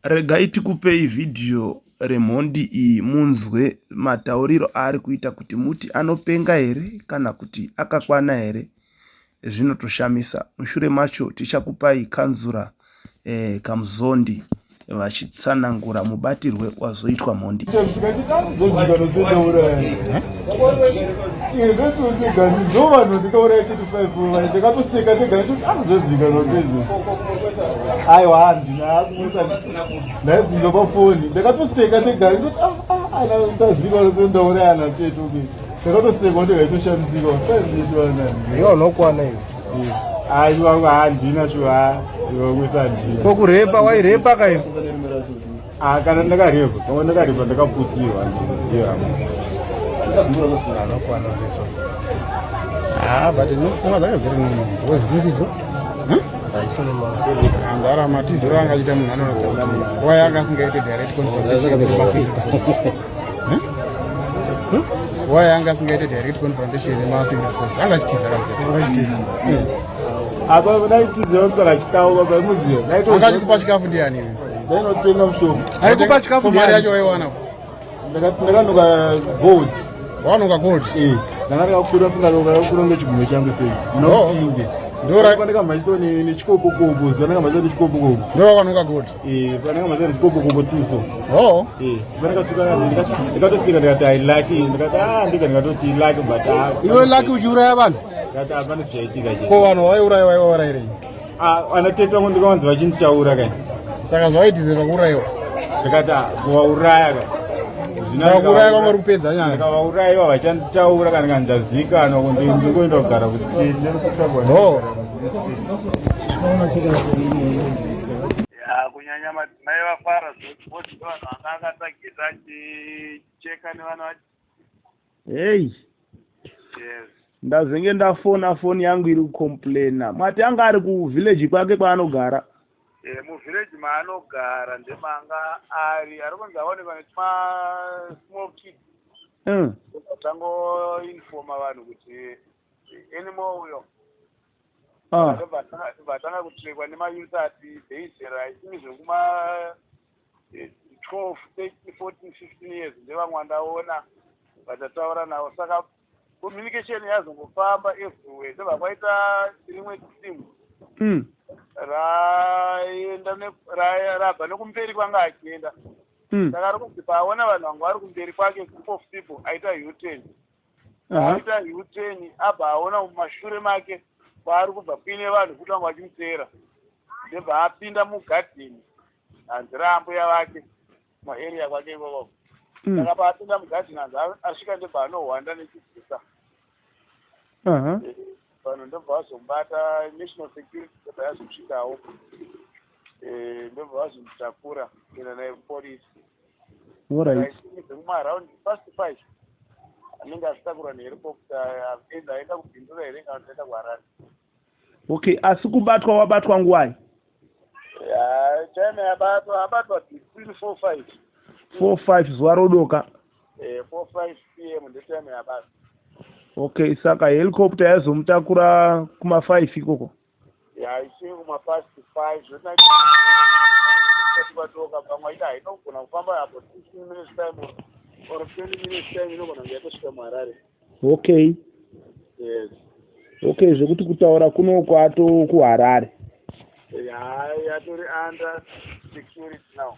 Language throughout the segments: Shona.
Regai tikupei vhidhiyo remhondi iyi munzwe matauriro aari kuita kuti muti anopenga here kana kuti akakwana here zvinotoshamisa. Mushure macho tichakupai kanzura eh, Kamzondi vachitsanangura mubatirwe wazoitwa mhondi. Aiwa, handina ndaibvunza pafoni, ndakatoseka ndega ndoti ndaziva sendauraya natete. Okay, ndakatoseka ndega, itoshamisika. Iwe unokwana iwe. Aiwa, handina shuwa, iwe handina. Ko kurepa, wairepa kai? Ah, kana ndakarepa, pamwe ndakarepa, ndakaputirwa, handiziziva. Anokwana zveso. Ah, but pfungwa dzake dziri normal because dzisidzo andara matiziro anga achiita munhu anoratidza kuti why anga asingaite direct confrontation nemasecret forces. Why anga asingaite direct confrontation nemasecret forces? Anga achitiza kabisa. Apa ndaitiziva kutsvaka chikafu, baba, muziva. Anga achikupa chikafu ndiani iwe? Ndainotenga mushonga. Aikupa chikafu? Mari yacho waiwana? Ndakanoka gold. Wanoka gold? Eh, ndanga ndakakura, funga ndakakura ngechigumwe changu sei munopinge. Ndora nechikopokopo, zuva ndakamhanyisa nechikopokopo. Ndo wakanoka gold? Eh, pandakambasa nechikopokopo tiso. Oh. Eh, pandakasvika ndikatosika, ndikati I lucky, ndikati ah, ndika ndikatoti lucky, but ah. Iwe lucky uchiuraya vanhu? Ndikati hapana zvichaitika che. Ko vanhu vaiuraya waivaurayirei? Ah, ana tete vangu ndikawanzi vachinditaura kai. Saka zvawaitizira kuurayiwa? Ndikati ah, kuvauraya kai. Saka kuuraya kwanga uri kupedza nyaya? Ndikavaurayiwa vachanditaura kana kana ndazikanwa, ndingoenda kugara kusitini. Oh. Ya, kunyanya madzimai vafara zvekuti vanhu vanga akatageta achicheka nevana vachi. Hei. Yes. Ndazenge ndafona, foni yangu iri kucomplaina. Mati anga ari kuvillage kwake kwaanogara? E, muvillage maanogara ndemanga ari kunzi aonekwa netuma small kids. Tangoinforma vanhu kuti anymore uyo. Vatanga kutrackwa nemayouth ati beizera isini zvekuma 12, 13, 14, 15 years, ndevamwe vandaona vachataura navo. Saka communication yazongofamba everywhere, ndobva kwaita rimwe team raenda rabva nekumberi kwanga achienda. Saka ari kunzi paona vanhu vanga vari kumberi kwake, group of people, aita U-turn. Aita U-turn, abva aona mumashure make kwaari kubva kuine vanhu futi vanga vachimuteera, ndobva apinda mugadheni hanzi raambuya vake muarea kwake ikoko. Saka paapinda mugadheni, hanzi asvika ndobva anohwanda nechibvusa. Vanhu ndobva vazomubata, national security ndobva yazosvikawo. Ndobva vazomutakura kuenda naye kupolisi. Kumaaround past 5 anenge achitakurwa nehelicopter, enda aenda kuBindura here kana kuti aenda kuHarare. Okay, asi kubatwa wabatwa nguwai? Ya, time yabatwa, abatwa between 4 5. 4 5 zuva rodoka? 4 5 p.m. ndetime yabatwa. Okay, saka helicopter yazomutakura kuma 5 ikoko? Ya, isvike kuma past 5, zvoti kwatoka pamwe aita hainogona kufamba apo 15 minutes time or 20 minutes time, inogona kunge yatosvika muHarare. Yes. Okay, zvekuti kutaura kuno kwato kuHarare? Ya, yatori under security now.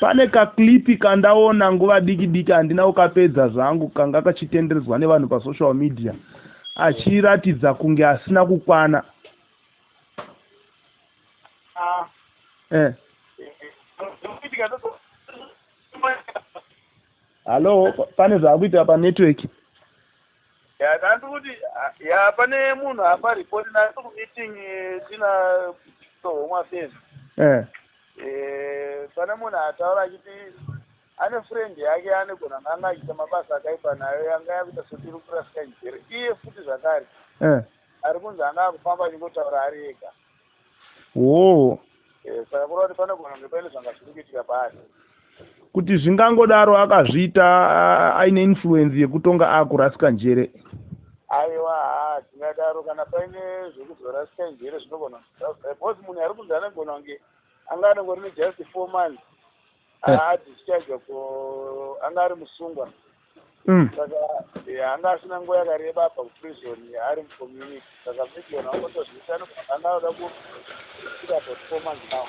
Pane kaclip kandaona nguva diki diki, handina kukapedza zvangu, kanga kachitenderedzwa nevanhu pasocial media achiratidza kunge asina kukwana. Ah. Zvikuitika. Hallo, pane zvaakuitika panetwork. Ya, ndandi kuti ya, pane munhu apa ripoti nasi kumeeting tina Home Affairs. Pane munhu ataura achiti ane friend yake anegona nganga achiita mabasa akaipa nayo, yanga yakuita sotiri kurasika njere. Iye futi zvakare ari kunzi anga akufamba achingotaura ari ega. Saka kureva kuti panogona kunge paine zvanga zviri kuitika paari. Kuti zvingangodaro akazviita aine influence yekutonga akurasika njere? Aiwa, ha, tingadaro kana paine zvekuzorasika njere zvinogona, because munhu ari kunzi anogona kunge anga anongori nejust 4 months. Adischarge ko anga ari musungwa. Saka anga asina nguva yakareba abva kuprison, ari mucommunity, saka maybe vanhu vangotozviita anga anoda kusvika about 4 months now.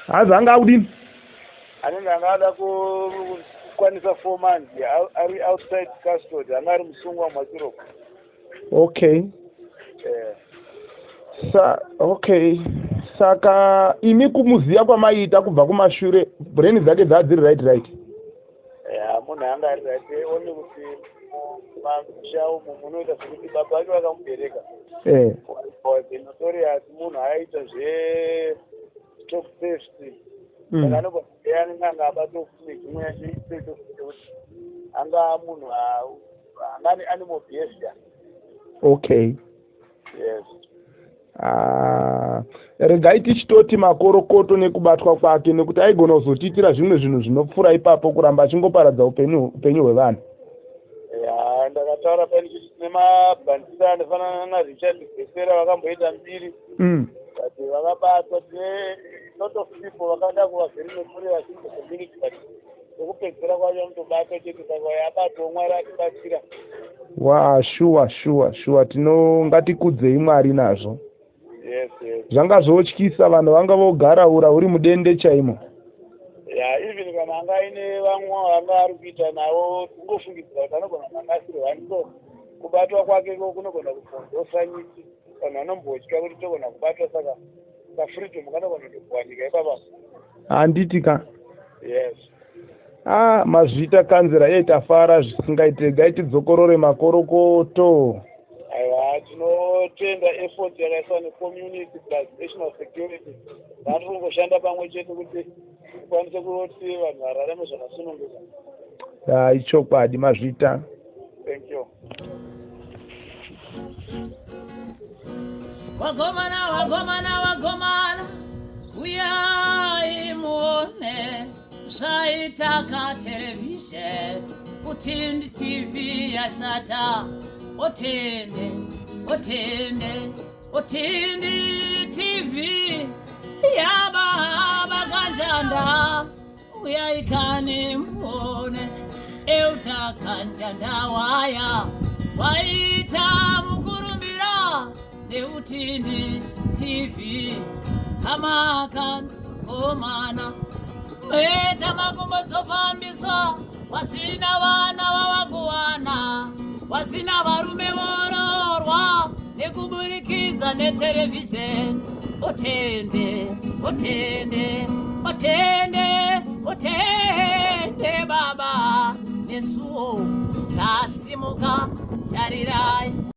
Hanzi anga akudini? Anenge anga ada kukwanisa 4 months ari outside custody, anga ari musungwa muMachiroko. Sa okay, saka imi kumuziya kwamaiita kubva kumashure, brain dzake dzaa dziri right? Ya, munhu anga ari right, only kuti mumasha umu munoita sekuti baba vake vakamubereka was a notorious munhu aiita zvestock theft. Saka anobva anenge anga abatwa futi nedzimwe yacho, anga munhu anga ane animal behavior. Yes. Ah, regai tichitoti makorokoto nekubatwa kwake, nekuti aigona kuzotiitira zvimwe zvinhu zvinopfuura ipapo, kuramba achingoparadza upenyu hwevanhu. Ya, ndakataura pani chiti tine mabhanditi anofanana naRichard Gesera vakamboita mbiri, but vakabatwa. Tine lot of people vakada kuva very notorious in the community, but ekupedzisira kwacho anotobatwa chete. Saka yabatwa, Mwari atibatsira. Wa shuwa, tino ngatikudzei Mwari nazvo. Yes. Zvanga zvotyisa, vanhu vanga vogara ura huri mudende chaimo. Ya, even kana anga aine vamwe vanga ari kuita navo, tingofungidzira kuti anogona kunge anga asiri one, so kubatwa kwake ko kunogona kubvonzosa nyiki. Vanhu vanombotya kuti togona kubatwa, saka kafreedom kanogona kutokuwanika ipapa. Handiti ka? Yes. Ah, mazvita kanzera, ye tafara zvisingaiti. Regai tidzokorore makorokoto. Aiwa, tinotenda effort yakaiswa necommunity plus national security. Vanhu kungoshanda pamwe chete kuti tikwanise kuti vanhu vararame zvakasununguka. Ah, ichokwadi, mazvita. Thank you. Wagomana, wagomana, wagomana, uyai muone zvaitaka television. Utindi TV yashata. Otende, otende, Utindi TV yababa Kanjanda, uyaikani muone Euta Kanjanda waya waita mukurumbira neUtindi TV. Hamakan komana meta makumbodzofambiswa, wasina vana vava kuwana, wasina varume vororwa nekuburikidza neterevhizheni. Otende, otende, otende, otende baba, nesuwo tasimuka, tarirai.